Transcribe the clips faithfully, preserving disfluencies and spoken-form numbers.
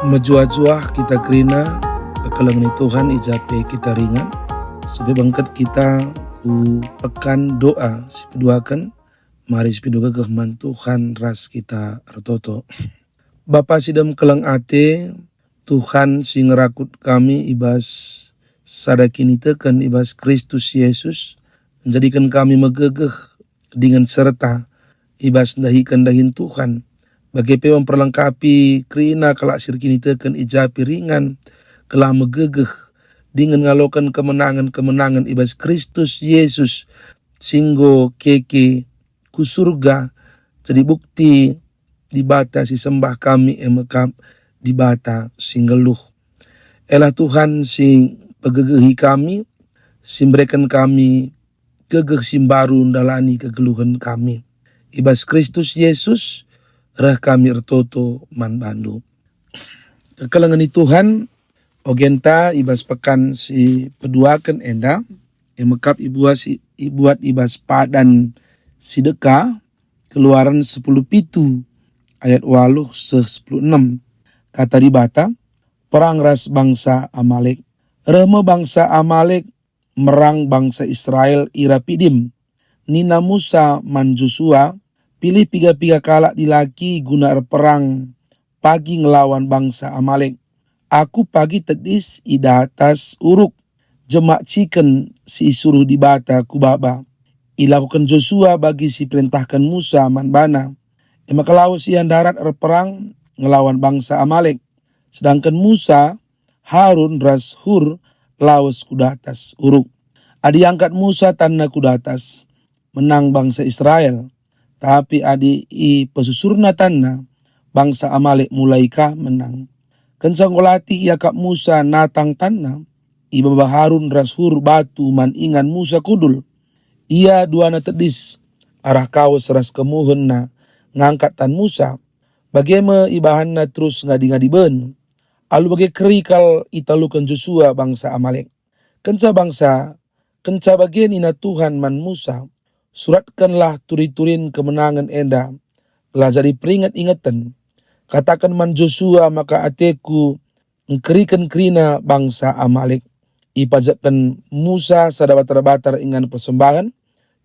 Mejuah-juah kita kerina kekelengen Tuhan i ja pe kita ringan. Sebe bengket kita ku pekan doa si peduaken, mari si peduaken geh man Tuhan ras kita ertoto. Bapa si dem keleng ate, Tuhan si ngerakut kami i bas sada kiniteken i bas Kristus Yesus, njadiken kami megegeh dingen serta i bas ndahiken dahin Tuhan, bage pe memperlengkapi kerina kalak si erkiniteken i ja pe ringan, gelah megegeh dingen ngaloken kemenangen-kemenangen i bas Kristus Yesus si enggo keke ku surga, jadi bukti Dibata si sembah kami e me kap Dibata si nggeluh. Elah Tuhan si pegegehi kami, si mbereken kami gegeh si mbaru ndalani kegeluhen kami. I bas Kristus Yesus reh kami ertoto man bandu. Kekelengen Tuhan, ogenta i bas pekan si peduaken enda, e me kap ibuat si, ibuat i bas padan si deka, Keluaran sepuluh pitu ayat waluh seh sepuluh enem. Kata Dibata, perang ras bangsa Amalek. Reh me bangsa Amalek merang bangsa Israel i Rapidim. Nina Musa man Josua, "Pilih piga-piga kalak dilaki guna erperang pagi ngelawan bangsa Amalek. Aku pagi tedis i datas uruk, jemak ciken si isuruh Dibata ku baba." Ilakoken Josua bagi si perentahken Musa man bana. E maka lawes ia ndarat erperang ngelawan bangsa Amalek. Sedangken Musa, Harun ras Hur lawes ku datas uruk. Adi iangkat Musa tanna ku datas, menang bangsa Israel. Tapi adi ipesusurna tanna, bangsa Amalek mulai ka menang. Kenca enggo latih iakap Musa natang tanna, ibaba Harun ras Hur batu man ingan Musa kundul. Ia duana tedis arah kawes ras kemuhenna ngangkat tan Musa. Bage me ibahanna terus ngadi-ngadi ben. Alu bage keri kal italuken Josua bangsa Amalek. Kenca bangsa, kenca bage nina Tuhan man Musa, "Suratkenlah turi-turin kemenangen enda, gelah jadi peringet-ingeten. Kataken man Josua maka ateKu ngkeriken kerina bangsa Amalek." Ipajekken Musa sada batar-batar ingan persembahen,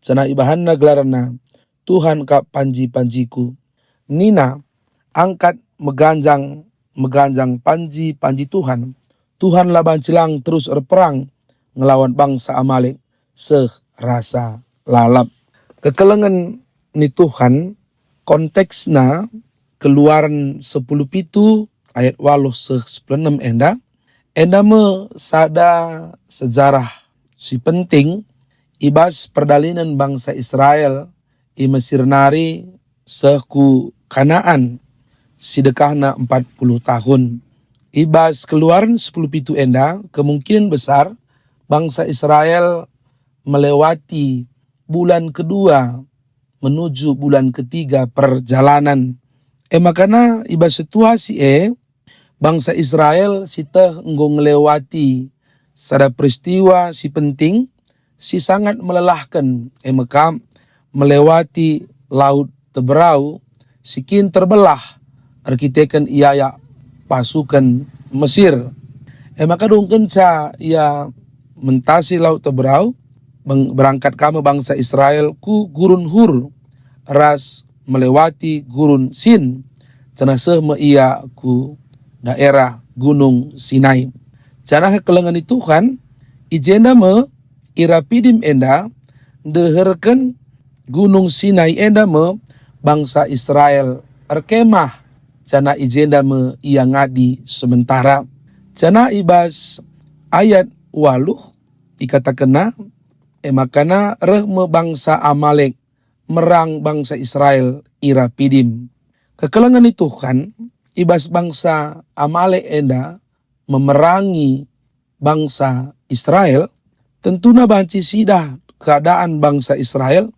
janah ibahanna gelarna Tuhan kap panji-panjiku. Nina, "Angkat meganjang-meganjang panji-panji Tuhan. Tuhan la banci lang terus erperang ngelawan bangsa Amalek seh rasa lalap." Kekelengen ni Tuhan, konteksna Keluaran sepuluh pitu ayat waluh seh sepuluh enem enda, enda me sada sejarah si penting i bas perdalanen bangsa Israel i Mesir nari seh ku Kanaan si dekahna empat puluh tahun. I bas Keluaran sepuluh pitu enda, kemungkinen besar bangsa Israel melewati bulan kedua menuju bulan ketiga perjalanan. E makana i bas situasi e, bangsa Israel si teh enggo ngelewati sada peristiwa si penting, si sangat melelahken, e mekam melewati Laut Teberau si kin terbelah erkiteken iayak pasuken Mesir. E maka dungkenca ia mentasi Laut Teberau, beng-, berangkat ka me bangsa Israel ku Gurun Hur ras melewati Gurun Sin, janah seh me ia ku daerah Gunung Sinai. Janah kekelengen ni Tuhan, i jenda me i Rapidim enda ndeherken Gunung Sinai enda me bangsa Israel erkemah, janah i jenda me ia ngadi sementara. Janah i bas ayat waluh ikatakenna, e makana reh me bangsa Amalek merang bangsa Israel i Rapidim. Kekelengen ni Tuhan, i bas bangsa Amalek enda memerangi bangsa Israel, tentuna banci sidah keadaan bangsa Israel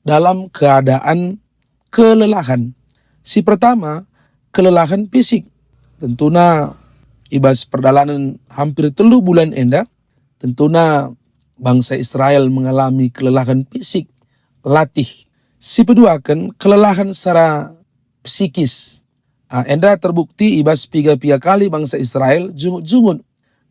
dalam keadaan kelelahan. Si pertama, kelelahan fisik. Tentuna i bas perdalanen hampir telu bulan enda, tentuna bangsa Israel mengalami kelelahan fisik, latih. Si peduaken, kelelahan secara psikis. Ah, enda terbukti i bas piga-piga kali bangsa Israel jungut-jungut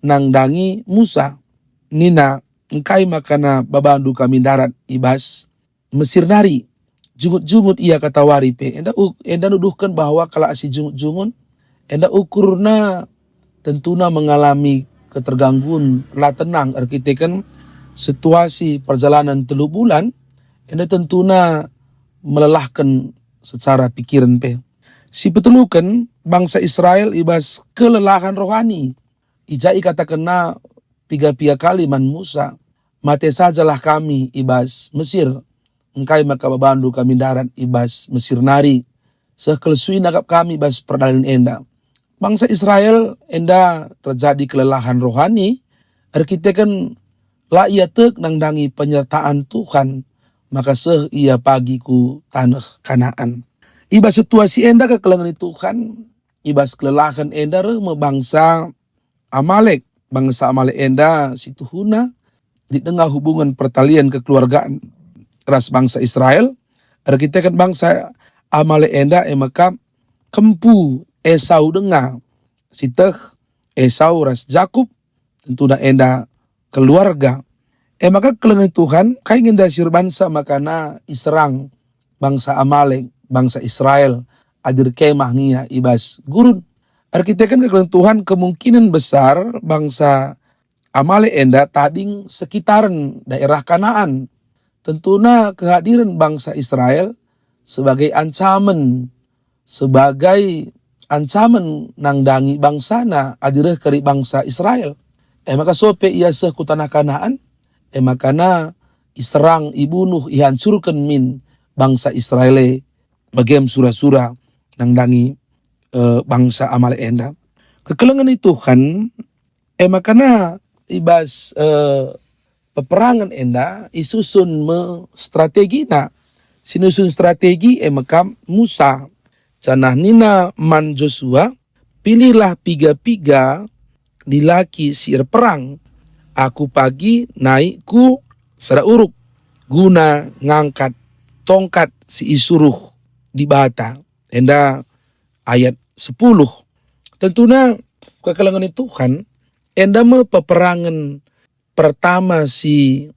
nandangi Musa. Nina, "Engkai makana babandu kami ndarat i bas Mesir nari?" Jungut-jungut ia katawari pe. Enda u-, enda nuduhken bahwa kalak si jungut-jungut, enda ukurna tentuna mengalami ketergangguan, la tenang erkiteken situasi perjalanan telu bulan, enda tentuna melelahken secara pikiren pe. Si peteluken, bangsa Israel i bas kelelahan rohani. I ja ikatakenna piga-piga kali man Musa, "Mate sajalah kami i bas Mesir. Engkai maka babandu kami ndarat i bas Mesir nari, seh kal sui nangkap kami bas perdalanen enda?" Bangsa Israel enda terjadi kelelahan rohani, erkiteken la ia tek nandangi penyertaan Tuhan, maka seh ia pagi ku taneh Kanaan. I bas situasi enda kekelengen Tuhan, i bas kelelahen enda reh me bangsa Amalek. Bangsa Amalek enda situhuna lit denga hubungen pertalian kekeluargaan ras bangsa Israel. Erkiteken bangsa Amalek enda e maka kempu Esau denga, si teh Esau ras Jakup, tentuna enda keluarga. E maka kekelengen Tuhan, kai nge enda si erbansa makana iserang bangsa Amalek, bangsa Israel, adi erkemah nge ia i bas gurun. Erkiteken kekelengen Tuhan, kemungkinen besar bangsa Amalek enda tading sekitaren daerah Kanaan. Tentuna kehadiren bangsa Israel sebagai ancamen, sebagai ancamen nandangi bangsana adi reh kari bangsa Israel. E maka sope ia seh ku taneh Kanaan, e makana iserang, ibunuh, ihancurken min bangsa Israel e, bagem sura-sura nandangi, eh, bangsa Amalek enda. Kekelengen Tuhan, e makana i bas, eh, peperangen enda isusun me strategina. Si nusun strategi e maka Musa, janah nina man Josua, "Pilihlah piga-piga dilaki si erperang. Aku pagi nai ku sada uruk guna ngangkat tongkat si isuruh Dibata." Enda ayat sepuluh. Tentuna kekelengen Tuhan, enda me peperangen pertama si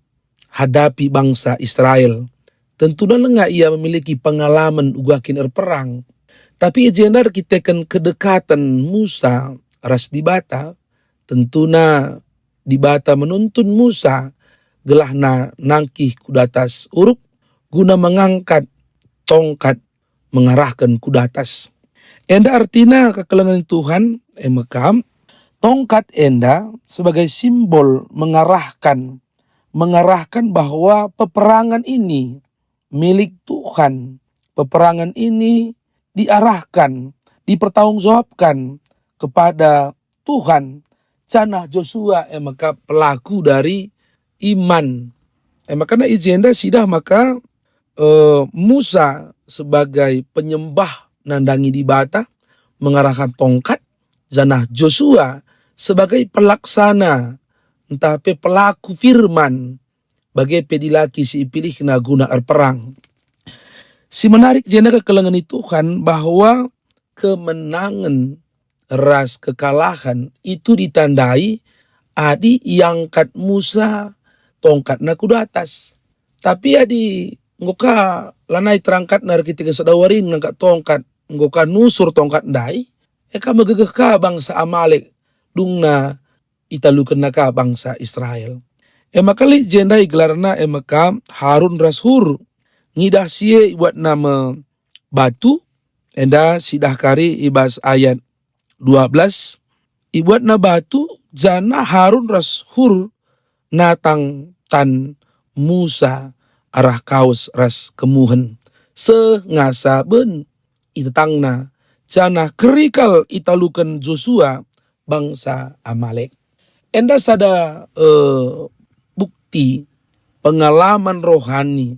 hadapi bangsa Israel. Tentuna langa ia memiliki pengalaman uga kin erperang. Tapi i jenda erkiteken kedekaten Musa ras Dibata, tentuna Dibata menuntun Musa gelahna nangkih ku datas uruk guna mengangkat tongkat mengarahken ku datas. Enda ertina kekelengen Tuhan, e mekam, tongkat enda sebagai simbol mengarahkan, mengarahkan bahwa peperangan ini milik Tuhan. Peperangan ini diarahkan, dipertanggungjawabkan kepada Tuhan, janah Josua e maka pelaku dari iman. E maka i jenda sidah maka, eh, Musa sebagai penyembah nandangi Dibata, mengarahkan tongkat, janah Josua sebagai pelaksana ntah pe pelaku firman, bage pe dilaki si ipilihna guna erperang. Si menarik jenda kekelengen Tuhan bahwa kemenangen ras kekalahan itu ditandai adi iangkat Musa tongkatna ku datas. Tapi adi enggo ka lanai terangkatna erkiteken sada warin ngangkat tongkat, enggo ka nusur tongkat ndai, e ka megegeh ka bangsa Amalek, dungna italukenna ka bangsa Israel. E maka lit jenda igelarna e maka Harun ras Hur. Ngidah si e ibuatna me batu, enda sidah kari i bas ayat dua belas, ibuatna batu, janah Harun ras Hur natang tan Musa arah kawes ras kemuhen, seh ngasa ben itetangna, janah keri kal italuken Josua bangsa Amalek. Enda sada, eh, bukti pengalaman rohani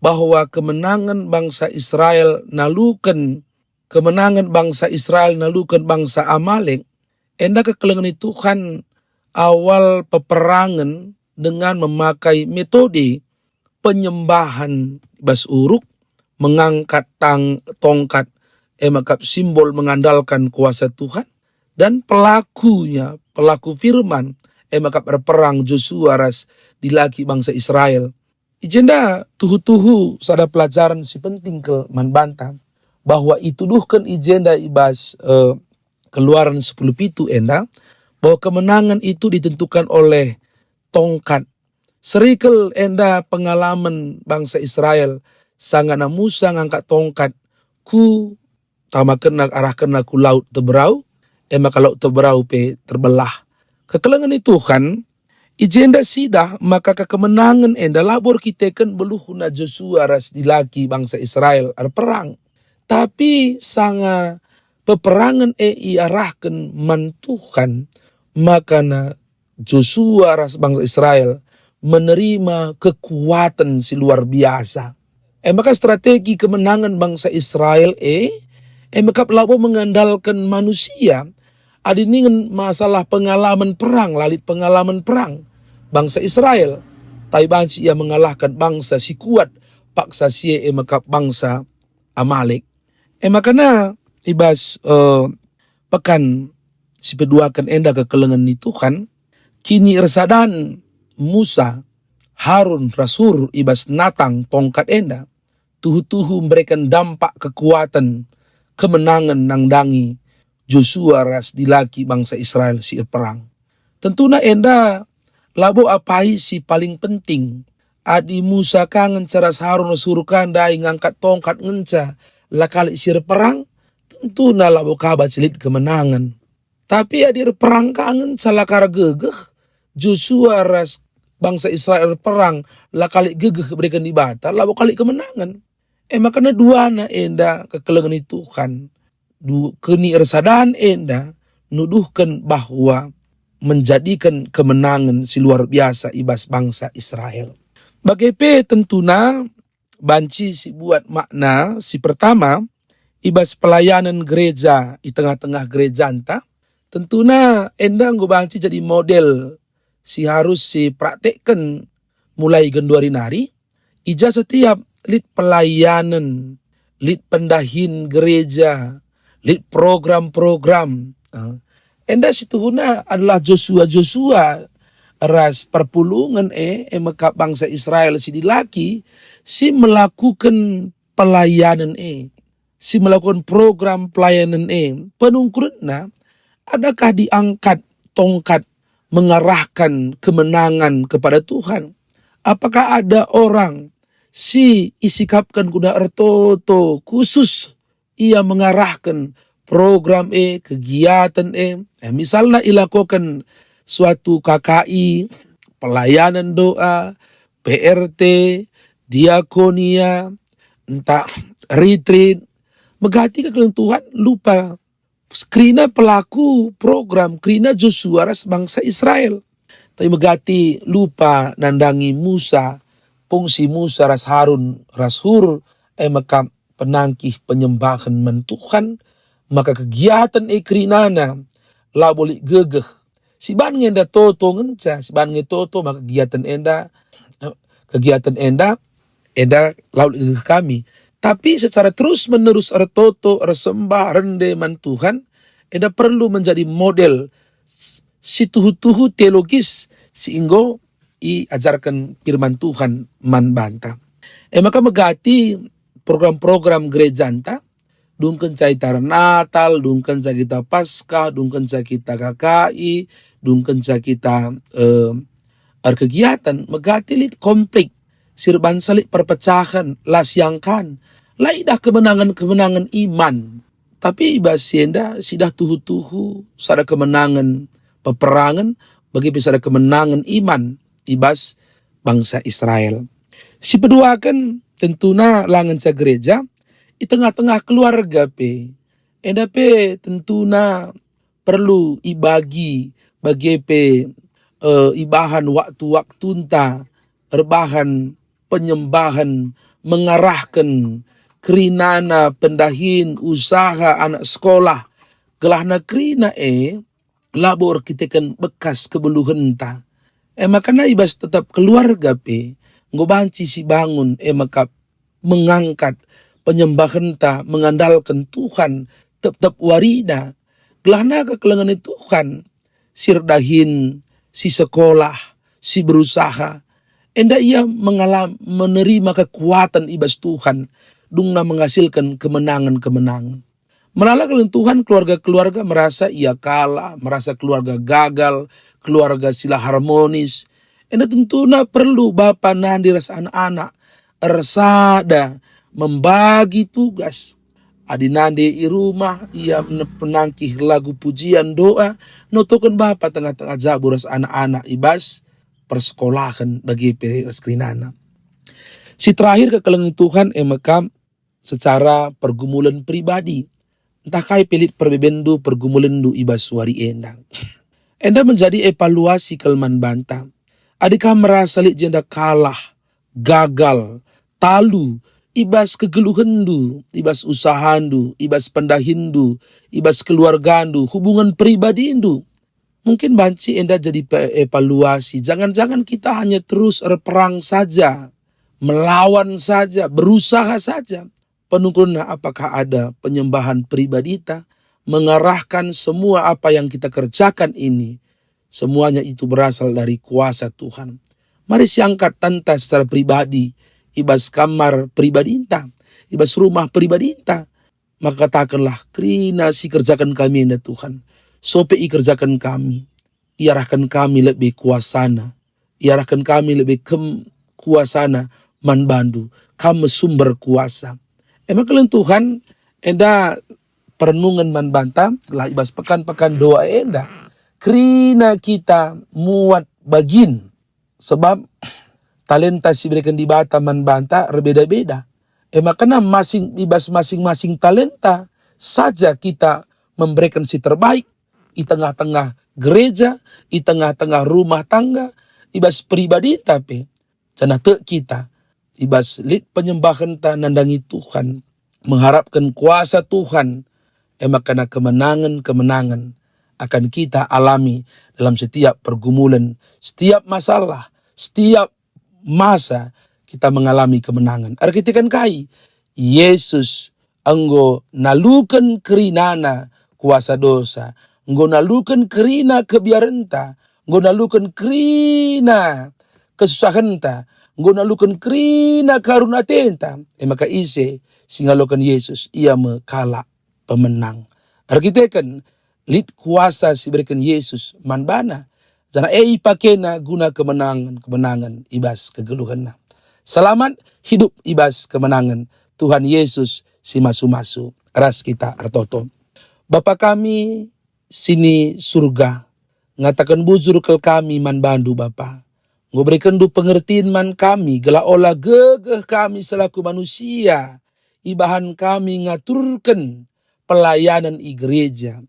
bahwa kemenangen bangsa Israel naluken, kemenangen bangsa Israel naluken bangsa Amalek, enda kekelengen Tuhan awal peperangen dengan memakai metode penyembahan bas uruk, mengangkat tang-, tongkat, e maka simbol mengandalkan kuasa Tuhan, dan pelakunya, pelaku firman, e maka erperang Josua ras dilaki bangsa Israel. I jenda tuhu-tuhu sada pelajaran si penting kal man banta, bahwa ituduhken i jenda i bas, eh, Keluaran sepuluh pitu enda, bahwa kemenangan itu ditentukan oleh tongkat. Seri kal enda pengalaman bangsa Israel, sangana Musa ngangkat tongkat ku tamakenna, arahkenna ku Laut Teberau, e maka Laut Teberau pe terbelah. Kekelengen ni Tuhan, i jenda sidah maka kekemenangen enda labo erkiteken beluhna Josua ras dilaki bangsa Israel erperang. Tapi sanga peperangen e iarahken man Tuhan, makana Josua ras bangsa Israel menerima kekuatan si luar biasa. E maka strategi kemenangan bangsa Israel e, e maka labo mengandalken manusia. Adi ningen masalah pengalaman perang, la lit pengalaman perang bangsa Israel, tapi banci ia mengalahkan bangsa si kuat, paksa si e, e maka bangsa Amalek. E makana i bas, eh, pekan si peduaken enda kekelengen ni Tuhan, kiniersadan Musa, Harun ras Hur i bas natang tongkat enda tuhu-tuhu mbereken dampak kekuaten, kemenangen nandangi Josua ras dilaki bangsa Israel si erperang. Tentuna enda labo apai si paling penting. Adi Musa ka ngenca ras Harun ras Hur ka ndai ngangkat tongkat ngenca, la kali si erperang, tentuna labo ka banci lit kemenangen. Tapi adi erperang ka ngenca la ka ergegeh, Josua ras bangsa Israel erperang, la kali gegeh ibereken Dibata, labo kali kemenangen. E makana duana enda kekelengen ni Tuhan. Du-, kiniersadan enda nuduhken bahwa menjadiken kemenangen si luar biasa i bas bangsa Israel. Bage pe tentuna banci sibuat makna si pertama i bas pelayanen gereja i tengah-tengah gerejanta, tentuna enda enggo banci jadi model si harus sipraktekken mulai genduari nari, i ja setiap lit pelayanen, lit pendahin gereja, lit program-program, eh, enda situhuna adalah Josua-Josua ras perpulungen e, e mekap bangsa Israel si dilaki, si melakuken pelayanen e, si melakuken program pelayanen e. Penungkurenna, adakah diangkat tongkat mengarahkan kemenangan kepada Tuhan? Apakah ada orang si isikapken guna ertoto khusus ia mengarahken program e, kegiatan e? Eh, misalna ilakoken suatu K K I, pelayanan doa, P R T, diakonia, ntah retreat, megati kekelengen Tuhan lupa kerina pelaku program, kerina Josua ras bangsa Israel. Tapi megati lupa nandangi Musa, pungsi Musa ras Harun ras Hur, e mekap penangkih penyembahen man Tuhan, maka kegiatan e kerinana labo lit gegeh. Siban nge enda toto ngenca, siban nge toto maka kegiatan enda, kegiatan enda, enda labo lit gegeh kami. Tapi secara terus-menerus ertoto, ersembah, rende man Tuhan, enda perlu menjadi model s-, si tuhu-tuhu teologis si enggo iajarken firman Tuhan man banta. E maka megati program-program gerejanta, dungkenca kita ernatal, dungkenca kita Paskah, dungkenca kita K K I, dungkenca kita, eh, erkegiatan, megati lit konflik si erbansa lit perpecahen, la siangkan, la idah kemenangen-kemenangen iman. Tapi i bas si enda sidah tuhu-tuhu sada kemenangen peperangen, bage pe sada kemenangen iman i bas bangsa Israel. Si peduaken tentuna la ngenca gereja, i tengah-tengah keluarga pe. Enda pe tentuna perlu ibagi, bage pe, eh, ibahan waktu-waktunta erbahan penyembahen, mengarahken kerinana pendahin, usaha, anak sekolah, gelahna kerina e labo erkiteken bekas kebeluhenta. E makana i bas tetap keluarga pe enggo banci sibangun, e mekap mengangkat penyembahenta mengandalken Tuhan tep-tep warina. Gelahna kekelengen Tuhan, si erdahin, si sekolah, si berusaha, enda ia mengalam-, menerima kekuatan i bas Tuhan, dungna menghasilken kemenangen-kemenangen. Melala kal Tuhan, keluarga-keluarga merasa ia kalah, merasa keluarga gagal, keluarga si la harmonis. Enda tentuna perlu bapa nande ras anak-anak ersada membagi tugas. Adi nande i rumah ia ne-, penangkih lagu pujian doa, notoken bapa tengah-tengah jabu ras anak-anak i bas persekolahen bage pe ras kerinana. Si terakhir kekelengen Tuhan e me kam secara pergumulen pribadi. Ntah kai pe lit perbebenndu, pergumulenndu i bas wari enda. Enda menjadi evaluasi kal man banta. Adi kam merasa lit jenda kalah, gagal, talu, i bas kegeluhenndu, i bas usahandu, i bas pendahinndu, i bas keluargandu, hubungan pribadindu, mungkin banci enda jadi pe-, evaluasi. Jangan-jangan kita hanya terus erperang saja, melawan saja, berusaha saja. Penungkunna apakah ada penyembahan pribadita mengarahkan semua apa yang kita kerjakan ini, semuanya itu berasal dari kuasa Tuhan. Mari siangkat tanta secara pribadi, i bas kamar pribadinta, i bas rumah pribadinta. Maka katakenlah, "Kerina si kerjaken kami enda, Tuhan. Sope ikerjaken kami. Iarahken kami lebe kuasana. Iarahken kami lebe kem kuasana man bandu. Kam me sumber kuasa." Emaka kal Tuhan enda perenungen man banta, lah i bas pekan-pekan doa enda. Kerina kita muat bagin. Sebab talenta si ibereken Dibata man banta erbeda-beda. E maka masing, i bas masing-masing talenta saja kita memberikan si terbaik i tengah-tengah gereja, i tengah-tengah rumah tangga, i bas pribadita pe. Janah tek kita, i bas lit penyembahenta nandangi Tuhan, mengharapkan kuasa Tuhan, e maka kemenangen-kemenangen akan kita alami dalam setiap pergumulan, setiap masalah, setiap masa kita mengalami kemenangan. Erkiteken kai? Yesus enggo naluken kerinana kuasa dosa, enggo naluken kerina kebiarenta, enggo naluken kerina kesusahenta, enggo naluken kerina keharun atenta. E maka ise si ngaloken Yesus, ia me kalak pemenang. Erkiteken lit kuasa si ibereken Yesus man bana, janah e ipakena guna kemenangen-kemenangen i bas kegeluhenna. Selamat hidup i bas kemenangen. Tuhan Yesus si masu-masu ras kita ertoto. Bapa kami sini Surga, ngataken bujur kal kami man bandu, Bapa. Enggo berekenndu pengertin man kami, gelah ola gegeh kami selaku manusia, ibahan kami ngaturken pelayanan i gereja,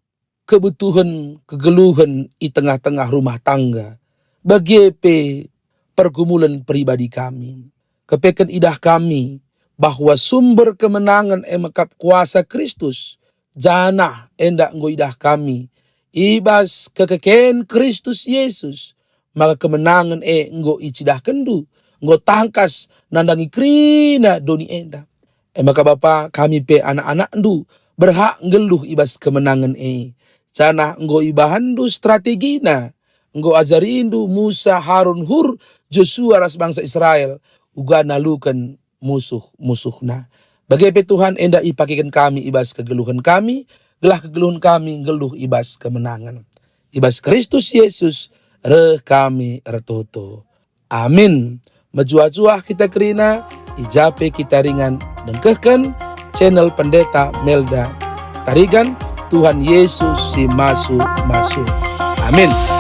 kebutuhen, kegeluhen i tengah-tengah rumah tangga, bage pe pergumulen pribadi kami. Kepeken idah kami bahwa sumber kemenangen e mekap kuasa Kristus, janah enda enggo idah kami i bas kekeken Kristus Yesus, maka kemenangen e enggo icidahkenndu, enggo tangkas nandangi kerina doni enda. E maka Bapa, kami pe anak-anakndu berhak nggeluh i bas kemenangen e, janah enggo ibahanndu strategina, enggo ajarindu Musa, Harun, Hur, Josua ras bangsa Israel uga naluken musuh-musuhna. Bage pe Tuhan, enda ipakeken kami i bas kegeluhen kami, gelah kegeluhen kami nggeluh i bas kemenangen. I bas Kristus Yesus reh kami ertoto. Amin. Mejuah-juah kita kerina, i ja pe kita ringan nengkehken channel Pendeta Melda Tarigan. Tuhan Yesus si masu-masu. Amin.